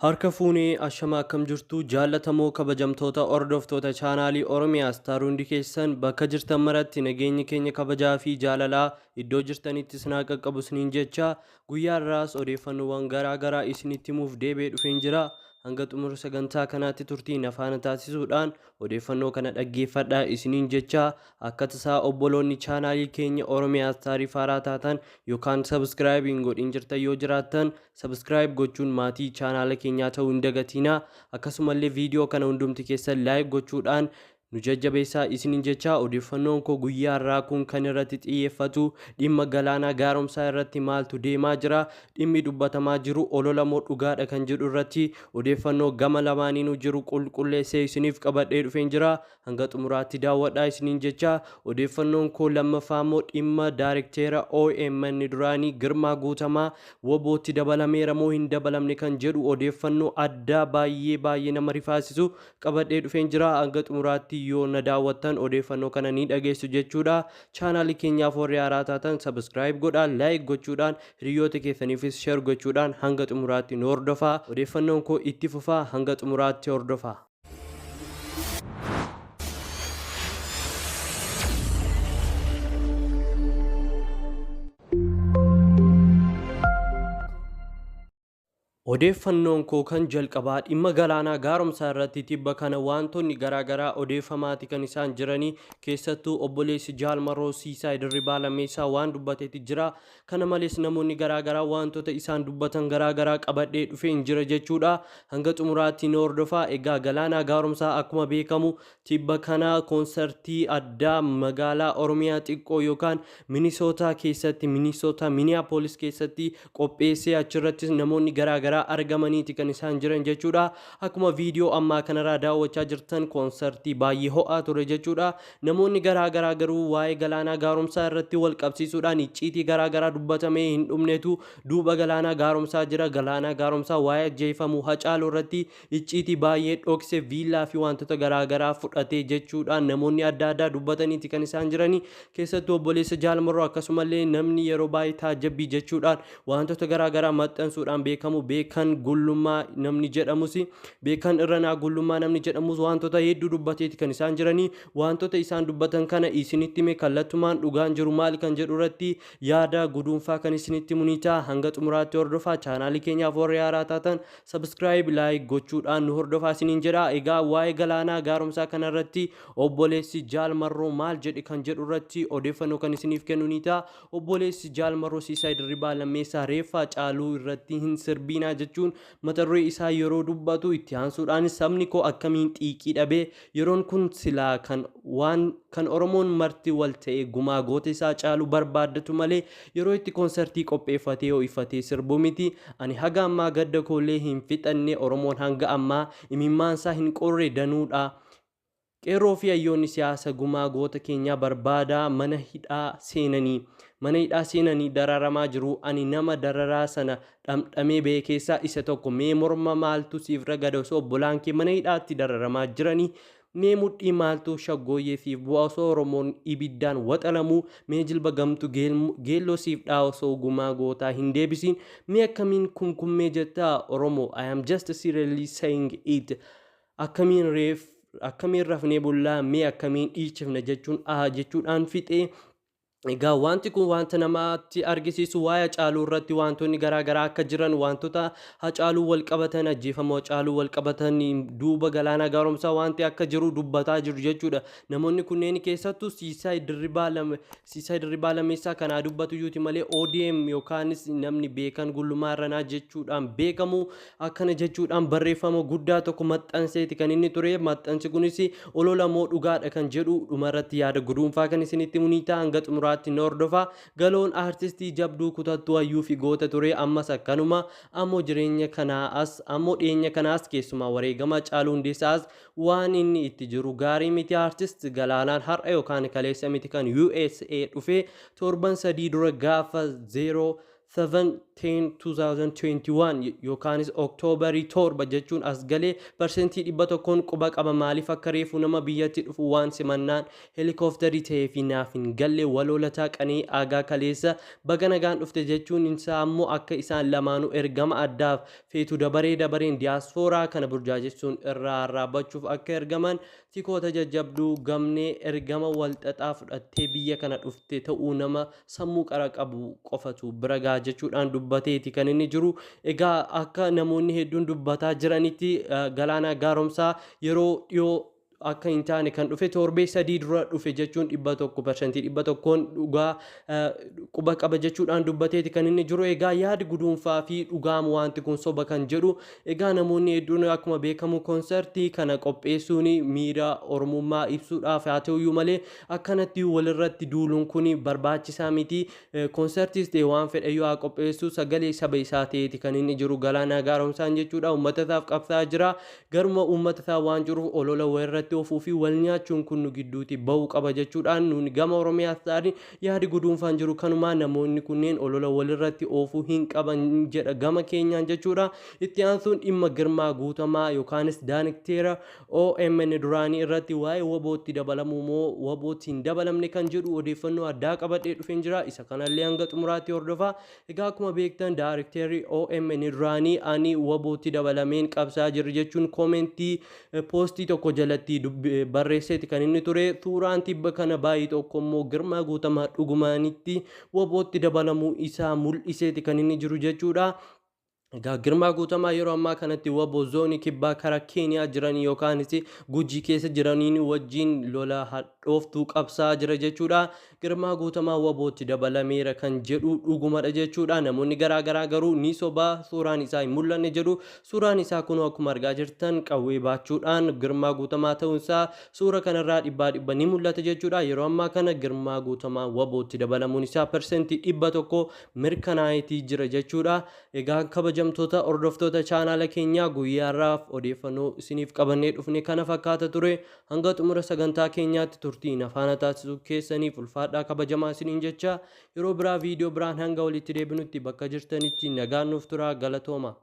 Harka fuunee ashama akkam jirtu jaallatamoo kabajamtoota hordoftoota chaanaalii Oromiyaa Star hundi keessan bakka jirtan maratti nageenyi keenya kabajaa fi jaalalaa iddoo jirtanitti isin haa qaqqabu isiniin jecha guyyaa irraas odeeffannoowwan garaa garaa isinitti himuuf deebi'ee dhufeen jira. Hanga xumura sagantaa kanaatti turtii na faana taasisuudhaan odeeffannoo kana dhaggeeffadhaa isiniin jecha akka tasaa obboloonni chaanaalii keenya Oromiyaa Star haaraa taatan yookaan subscribe hin godhin jirtan yoo jiraattan subscribe gochuun maatii chaanaala keenyaa ta'uu hin dagatinaa. Akkasumallee viidiyoo kana hundumti keessan like gochuudhaan nu jajjabeessaa isiniin jecha odeeffannoon koo guyyaa har'aa kun kan irratti xiyyeeffatu dhimma Galaanaa Gaaromsaa irratti maaltu deemaa jira, dhimmi dubbatamaa jiru olola moo dhugaadha kan jedhu irratti odeeffannoo gama lamaaniinuu jiru qulqulleessee isiniif qabadhee dhufeen jira. Hanga xumuraatti daawwadhaa isiniin jecha odeeffannoon koo lammaffaa immoo dhimma daarekteera OMN duraanii Girmaa Guutamaa WBOtti dabalameera moo hin dabalamne kan jedhu odeeffannoo addaa baay'ee baay'ee nama rifaasisu qabadhee dhufeen jira. Hanga xumuraatti yoo na daawwattan odeeffannoo kana ni dhageessu jechuudha. Chaanaalii keenyaaf warri haaraa taatan subscribe godhaa, like gochuudhaan hiriyoota keessaniifis share gochuudhaan hanga xumuraatti nu hordofaa. Odeeffannoon koo itti fufaa, hanga xumuraatti hordofaa. Odeeffannoon koo kan jalqabaa dhimma Galaanaa Gaaromsaa irratti tibba kana waantonni garaa garaa odeeffamaati kan isaan jiranii. Keessattuu obboleessi Jaal Marroo Siisaay Dirribaa Lammeessaa waan dubbateeti jira. Kana malees namoonni garaa garaa waantota isaan dubbatan garaa garaa qabadhee dhufeen jira jechuudha. Hanga xumuraatti na hordofaa. Egaa Galaanaa Gaaromsaa akkuma beekamu Tibba kana koonsartii addaa magaalaa Oromiyaa xiqqoo yookaan Minisootaa keessatti, Minnesota, Minneapolis keessatti qopheessee achirrattis namoonni garaa garaa argamaniiti kan isaan jiran jechuudha. Akkuma viidiyoo ammaa kanarraa daawwachaa jirtan koonsartii baay'ee ho'aa ture jechuudha. Namoonni garaa garaa garuu waa'ee Galaanaa Gaaromsaa irratti wal qabsiisuudhaan icciitii garaa garaa dubbatamee hin dhumnetu duuba Galaanaa Gaaromsaa jira. Galaanaa Gaaromsaa waa'ee ajjeefamuu Hacaaluu irratti icciitii baay'ee dhokse, viillaa fi waantota garaa garaa fudhate jechuudhaan namoonni adda addaa dubbataniiti kan isaan jiranii. Keessattuu obboleessa Jaal Marroo akkasumallee namni yeroo baay'ee taajjabbii jechuudhaan waantota garaa garaa maxxansuudhaan beekamu Beekan Gullummaa namni jedhamus, Beekan Irranaa Gullummaa namni jedhamus waantota hedduu dubbateeti kan isaan jiranii. Waantota isaan dubbatan kana isinitti hime kallattumaan dhugaan jiru maali kan jedhu irratti yaada guduunfaa kan isinitti himu ni ta'a. Hanga xumuraatti hordofaa. Chaanaalii keenyaaf warri haaraa taatan Subscribe like gochuudhaan nu hordofaa isiniin jedha. Egaa waa'ee Galaanaa Gaaromsaa kanarratti obboleessi Jaal Marroo maal jedhe kan jedhu irratti odeeffannoo kan isiniif kennu ni ta'a. Obboleessi Jaal Marroo Siisaay Dirribaa Lammeessaa reeffa Hacaaluu irratti hin sirbiinaa jechuun mata duree isaa yeroo dubbatu, itti aansuudhaanis sabni koo akkamiin xiiqii dhabee yeroon kun silaa kan waan kan Oromoon marti wal ta'ee gumaa goota isaa caalu barbaaddatu malee yeroo itti konsartii qopheeffatee ho'ifatee sirbu miti. Ani haga ammaa gadda koollee hin fixanne, Oromoon hanga ammaa imimmaansaa hin qorre danuudha. Qeerroo fi hayyoonni siyaasa gumaa goota keenyaa barbaadaa mana hidhaa seenanii mana hidhaa seenanii dararamaa jiru. Ani nama dararaa sana dhamdhamee ba'e keessaa isa tokko. Mee morma maaltu siif ragada osoo obbolaan kee mana hidhaatti dararamaa jiranii? Mee mudhii maaltu shaggooyyee siif bu'a osoo Oromoon ibiddaan waxalamuu? Mee jilba gamtu geelloo siif dha'a osoo gumaa gootaa hin deebisiin? Mee akkamiin kumkummee jettaa Oromoo? I am just seriously saying it. Akkamiin reef akkamiin rafnee bullaa? Mee akkamiin dhiichifna jechuun jechuudhaan fixee. Egaa wanti kun wanta namatti argisiisu waa'ee Hacaaluu irratti wantoonni garaa garaa akka jiran, wantoota Hacaaluu wal qabatan, ajjeefamuu Hacaaluu wal qabatan duuba Galaanaa Gaaromsaa wanti akka jiru dubbataa jiru jechuudha. Namoonni kunneen keessattuu Siisaay Dirribaa Lame Siisaay Dirribaa Lameessaa kanaa dubbatu iyyuuti malee ODM yookaanis namni Beekan Gullumaa Irranaa jechuudhaan beekamu akkana jechuudhaan barreeffama guddaa tokko maxxanseeti kan inni ture. Maxxansi kunis olola moo dhugaadha kan jedhu dhumarratti yaada guduunfaa kan isinitti himu ni ta'a. Hanga xumuraatti na hordofaa. Galoon aartistii jabduu, kutattuu, hayyuu fi goota ture. Ammas akkanuma. Ammoo jireenya kanaa as, ammoo dhiyeenya kanaa as, keessumaa wareegama Hacaaluu Hundeessaa as waan inni itti jiru gaarii miti. Aartist Galaanaan har'a yookaan kaleessa miti kan USA dhufe, torban 3 dura gaafa 0. 7/10/2021 yookaanis Oktoobarii 7 jechuun as galee 100%n quba qaba. Maaliif akka reefu nama biyyatti dhufu waan simannaan heelikooftarii ta'ee fi naaf hin galle. Waloolataa Qanee Aagaa kaleessa baga nagaan dhufte jechuun isaa ammoo akka isaan lamaanuu ergama addaaf feetu dabaree dabareen diyaaspooraa kana burjaajessuun irraa raabbachuuf akka ergaman tikoota jajjabduu gamnee ergama walxaxaa fudhattee biyya kana dhufte ta'uu nama sammuu qara qabu qofatu bira gaha jechuudhaan dubbateeti kan inni jiru. Egaa akka namoonni hedduun dubbataa jiranitti, Galaanaa Gaaromsaa yeroo dhiyoo akka hin taane kan dhufe, torbee 3 dura dhufe jechuun 100% 100n dhugaa quba qaba jechuudhaan dubbateeti kan inni jiru. Egaa yaadi guduunfaa fi dhugaam wanti kun soba kan jedhu, egaa namoonni hedduun akkuma beekamu koonsartii kana qopheessuun miira Oromummaa ibsuudhaaf haa ta'uyyuu malee, akkanatti walirratti duuluun kun barbaachisaa miti. Koonsartiis ta'e waan fedhayyuu haa qopheessu, sagalee saba isaa ta'eeti kan inni jiru Galaanaa Gaaromsaan jechuudha. Uummata isaaf qabsaa jira. Garuma uummata isaa waan jiruuf olola walirratti oofuu fi wal nyaachuun kun nu gidduuti bahuu qaba jechuudhaan nuuni gama Oromiyaas ta'anii yaadi guduunfaan jiru kanumaa, namoonni kunneen olola walirratti oofuu hin qaban jedha gama keenyaan jechuudha. Itti aansuun dhimma Girmaa Guutamaa yookaanis daanikteera OMN duraanii irratti waa'ee WBOtti dabalamuu moo WBOtti hin dabalamne kan jedhu odeeffannoo addaa qabadhee dhufeen jira. Isa kanallee hanga xumuraatti hordofaa. Egaa akkuma beektan, daarikteerri OMN duraanii ani WBOtti dabalameen qabsaa jira jechuun koomentii poostii tokko jalatti barreesseeti kan inni ture. Suuraan tibba kana baay'ee tokko immoo Girmaa Guutamaa dhugumaanitti WBOtti dabalamuu isaa mul'iseeti kan inni jiru jechuudha. Egaa Girmaa Guutamaa yeroo ammaa kanatti WBO zoonii kibbaa karaa Keeniyaa jiran yookaanis Gujii keessa jiraniin wajjin lola hadhooftuu qabsaa jira jechuudha. Girmaa Guutamaa WBOtti dabalameera kan jedhu dhugumadha jechuudha. Namoonni garaa garaa garuu ni sobaa, suuraan isaa hin mul'anne jedhu. Suuraan isaa kun akkuma argaa jirtan qawwee baachuudhaan Girmaa Guutamaa ta'uunsaa suura kanarraa 100% ni mul'ata jechuudha. Yeroo ammaa kana Girmaa Guutamaa WBOtti dabalamuun isaa 100% mirkanaa'eetii jira jechuudha. Egaa kabajamtoota hordoftoota chaanaala keenyaa, guyyaarraaf odeeffannoo isiniif qabannee dhufne kana fakkaata ture. Hanga xumura sagantaa keenyaatti turtii nafaana taasisuu keessaniif ulfaadhaa, kabajamaa isiniin jecha, yeroo biraa viidiyoo biraan hanga walitti deebinutti bakka jirtanitti nagaan nuuf turaa, galatooma.